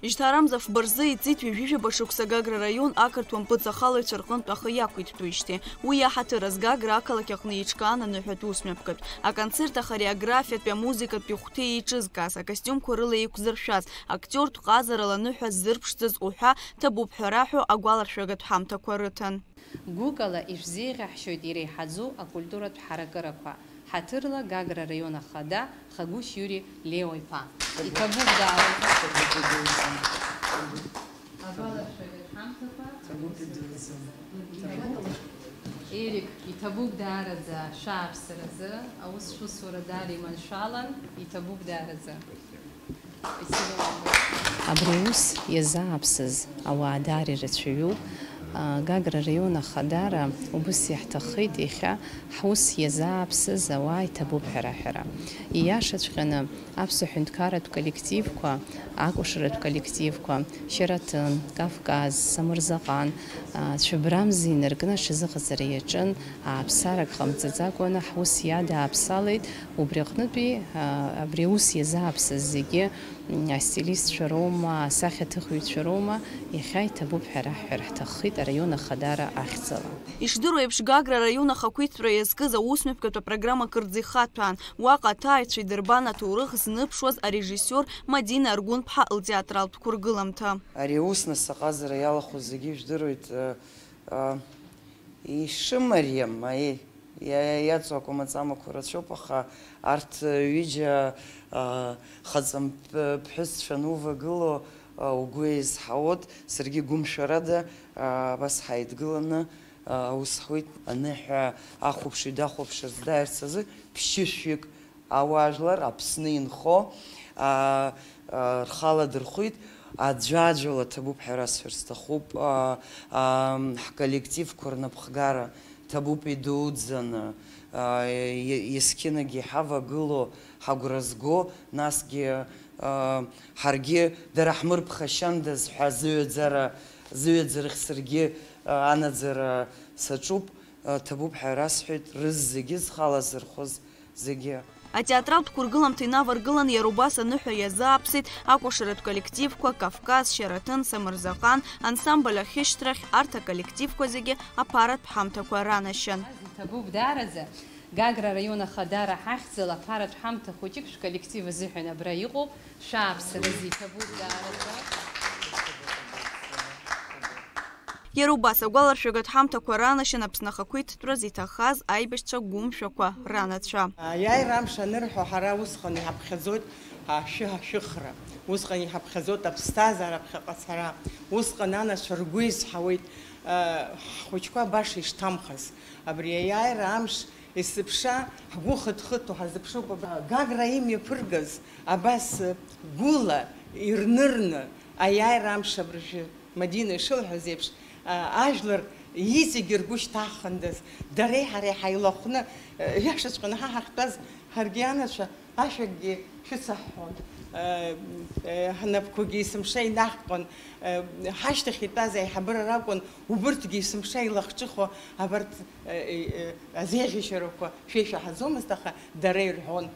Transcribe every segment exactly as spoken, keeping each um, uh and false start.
Жьҭарамза фба рзы иҵит ҩажәижәаба шықәса Гагра раион ақырҭуа мпыҵахалаҩцәа рҟынтә ахы иақәиҭтәуижьҭеи. Уи иаҳаҭыр азгагра ақалақь аҟны еиҿкаан аныҳәатә усмҩаԥгатә. Аконцерт ахореографиатәи, амузыкатәи хәҭеи еиҿызкааз, акостиумқәа рыла еиқәзыршәаз, актиортә ҟазарала аныҳәа ззырԥшӡаз уҳәа, ҭабуп ҳәа раҳәо агәаларшәагатә ҳамҭақәа рыҭан. Гәыкала ишәзеиӷьаҳшьоит иреиҳаӡоу акультуратә ҳаракырақәа, ҳаҭырла Гагра раион ахада Хагәышь Иури Лео-иԥа. Иҭабуп даараӡа. Агәаларшәагатә ҳамҭақәа. Ерик, иҭабуп даараӡа шәааԥсаразы, аус шәусура даара иманшәалан, иҭабуп даараӡа. Абри аус иазааԥсаз ауаа даара ирацәаҩуп. Гагра раион ахадара убыс иаҳҭаххеит иахьа ҳус иазааԥсаз ауаа иҭабуп ҳәа раҳәара. Ииашаҵәҟьаны аԥсуа ҳәынҭқарратә коллективқәа, акәашаратә коллективқәа, Шьараҭын, Кавказ, Самырзаҟан, Цәыбрамза инаркны аҽазыҟаҵара иаҿын, ааԥсарак ҟамҵаӡакәаны ҳус иадааԥсалеит, убри аҟнытәи, абри аус иазааԥсаз зегьы, астилистцәа роума, асахьаҭыхҩцәа роума, иахьа иҭабуп ҳәа раҳҳәар ҳҭаххеит араион ахадара ахьӡала. Ишдыру еиԥш, Гагра араион ахақәиҭтәра иазкыз аусмҩаԥгатә апрограмма кырӡа ихаҭәаан. Уаҟа аҭааҩцәа идырбан аҭоурых зныԥшуаз арежиссиор Мадина Аргәынԥҳа лтеатралтә қәыргыламҭа. Ари аус нас аҟазара иалахәыз зегьы ижәдыруеит, э, э, ишымариам, аиеи, иа-, иа-, иаҵоу акәамаҵамақәа рацәоуп, аха арҭ ҩыџьа, э, хаҵамԥ-, ԥҳәысцәа анувагыло, э, угәы еизҳауоит, саргьы гәымшәарада, э, абас ҳаидгыланы, э, аус ҳуеит, аныҳәа ахәаԥшҩы дахәаԥшырц дааирц азы ԥшьышәҩык ауаажәлар Аԥсны инхо, аа, аа, рхала дырхәит, аӡәаӡәала ҭабуп ҳәа расҳәар сҭахуп, аа, аа, ҳколлективқәа рнапхгара ҭабуп идуӡӡаны, аа, е-, есқьынагьы иҳавагыло, ҳагәра зго, насгьы, аа, ҳаргьы дара ҳмырԥхашьандаз ҳәа зыҩаӡара, зыҩаӡарахь саргьы, аа, анаӡара саҿуп, аа, ҭабуп ҳәа расҳәеит, рызегьы зхала зырхәыз зегьы. Атеатралтә қәыргыламҭа инаваргыланы иара убас аныҳәа иазааԥсеит акәашаратә коллективқәа Кавказ, Шьараҭын, Самырзаҟан, ансамбль Ахьышьҭрахь, арҭ аколлективқәа зегьы аԥаратә ҳамҭақәа ранашьан. Иҭабуп даараӡа, Гагра араион ахадара ҳахьӡала аԥаратә ҳамҭа хәыҷык шәколлектив азыҳәан абра иҟоуп, шәааԥсараз иҭабуп даараӡа. Иара убас агәаларшәагатә ҳамҭақәа ранашьан Аԥсны ахақәиҭтәраз иҭахаз аибашьцәа гәымшәақәа ранацәа. Аиааира амш анырҳәо, ҳара усҟан иҳаԥхьаӡоит ашәы-, ашәыхра, усҟан иҳаԥхьаӡоит аԥсҭазаара ԥхьаҟа ацара, усҟан анацәа ргәы изҳауеит, ҳхәыҷқәа баша ишҭамхаз. Абри аиааира амш есыԥша ҳгәы хыҭ-хыҭуа ҳазыԥшуп, Гагра имҩаԥыргаз абас гәыла ирнырны аиааира амш абыржәы. Мадина ишылҳәаз еиԥш, а, ажәлар иҵегьы ргәы шьҭаҳхындаз, дареи ҳареи ҳаилахәны, э, иашаҵәҟьаны ҳа ҳахьтәаз ҳаргьы анацәа ашәакгьы шәыцаҳҳәон, э, э, ҳнапқәагьы есымша инаҳҟьон, э, ҳашьҭахь итәаз аиҳабыра ракәын, убырҭгьы есымша илахҿыхуа, абарҭ, э, э, э, азеиӷьашьарақәа шәеишәаҳаӡомызт, аха дара ирҳәон.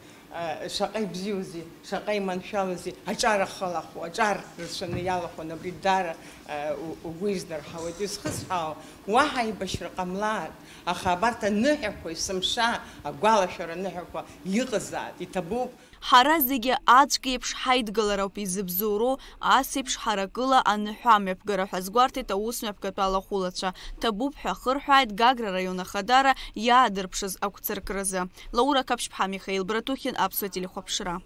Шаҟа ибзиоузеи, шаҟа иманшәалоузеи, аҿар ахылахуа, аҿар рацәаны иалахәын, абри даара, у-, угәы изнарҳауеит. Изхысҳәаау, уаҳа аибашьра ҟамлааит, аха абарҭ аныҳәақәа, есымша агәалашәара аныҳәақәа иҟазааит, иҭабуп. Ҳара зегьы аӡәк еиԥш ҳаидгылароуп изыбзоуроу, ас еиԥш ҳаракыла аныҳәамҩаԥгара ҳәа азгәарҭеит аусмҩаԥгатә алахәылацәа. Ҭабуп ҳәа ахырҳәааит Гагра араион ахадара иаадырԥшыз агәцаркразы. Лаура Қаԥшьԥҳа, Михаил Братухин, Аԥсуа телехәаԥшра.